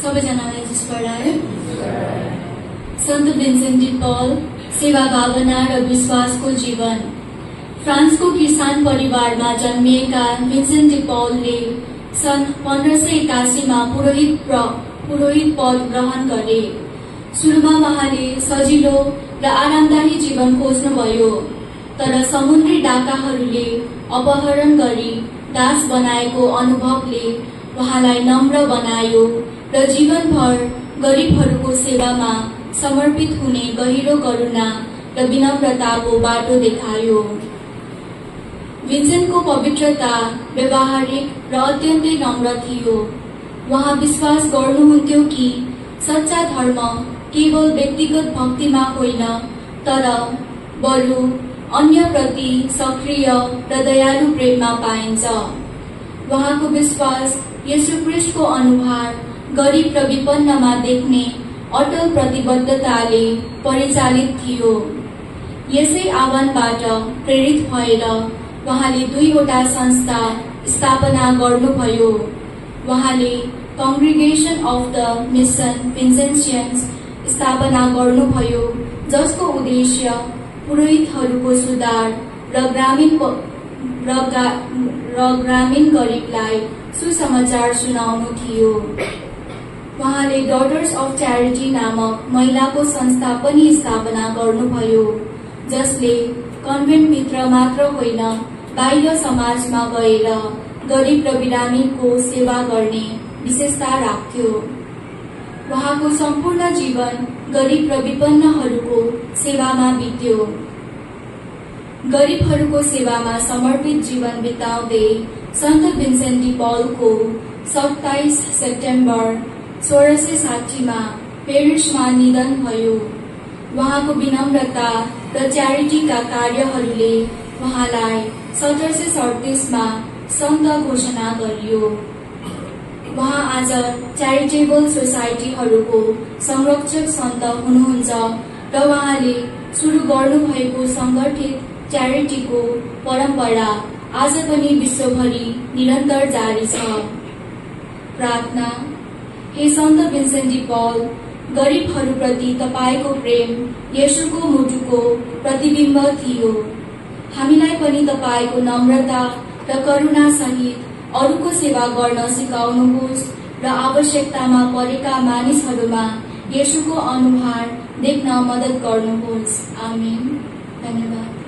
सबैजनालाई पढाए। सन्त भिन्सेन्ट डी पल, सेवा भावना र विश्वासको जीवन। फ्रान्सको किसान परिवारमा जन्मिएका भिन्सेन्ट डी पलले सन् 1581 मा पुरोहित पद ग्रहण गरे। सुरुमा उहाँले सजिलो र आरामदायी जीवन खोज्नुभयो, तर समुद्री डाकाहरूले अपहरण गरी दास बनाएको अनुभवले उहाँलाई नम्र बनायो र जीवनभर गरिबहरूको सेवामा समर्पित हुने गहिरो करुणा र विनम्रताको बाटो देखायो। भिन्सेन्टको पवित्रता व्यवहारिक र अत्यन्तै नम्र थियो। उहाँ विश्वास गर्नुहुन्थ्यो कि सच्चा धर्म केवल व्यक्तिगत भक्तिमा होइन, तर बरु अन्यप्रति सक्रिय र दयालु प्रेममा पाइन्छ। उहाँको विश्वास येशूख्रीष्टको अनुहार गरिब र विपन्नमा देख्ने अटल प्रतिबद्धताले परिचालित थियो। यसै आह्वानबाट प्रेरित भएर उहाँले 2वटा संस्था स्थापना गर्नुभयो। उहाँले कङ्ग्रिगेसन अफ द मिसन भिन्सेन्टियन्स स्थापना गर्नुभयो, जसको उद्देश्य पुरोहितहरूको सुधार र ग्रामीण गरिबलाई सुसमाचार सुनाउनु थियो। उहाँले डटर्स अफ च्यारिटी नामक महिलाको संस्था पनि स्थापना गर्नुभयो, जसले कन्भेन्टभित्र मात्र होइन, बाह्य समाजमा गएर गरिब र बिरामीको सेवा गर्ने विशेषता राख्थ्यो। उहाँको सम्पूर्ण जीवन गरिब र विपन्नहरूको सेवामा बित्यो। गरिबहरूको सेवामा समर्पित जीवन बिताउँदै सन्त भिन्सेन्ट डी पलको 27 सेप्टेम्बर 1660 मा पेरिसमा निधन भयो। उहाँको विनम्रता र च्यारिटीका कार्यहरूले उहाँलाई 1738 मा सन्त घोषणा गरियो। उहाँ आज च्यारिटेबल सोसाइटीहरूको संरक्षक सन्त हुनुहुन्छ र उहाँले सुरु गर्नुभएको संगठित च्यारिटीको परम्परा आज पनि विश्वभरि निरन्तर जारी छ। प्रार्थना। हे सन्त भिन्सेन्ट डी पल, गरिबहरूप्रति तपाईको प्रेम येशूको मुटुको प्रतिबिम्ब थियो। हामीलाई पनि तपाईको नम्रता र करुणा सहित अरूको सेवा गर्न सिकाउनुहोस् र आवश्यकतामा परेका मानिसहरूमा येशूको अनुहार देख्न मद्दत गर्नुहोस्। आमेन। धन्यवाद।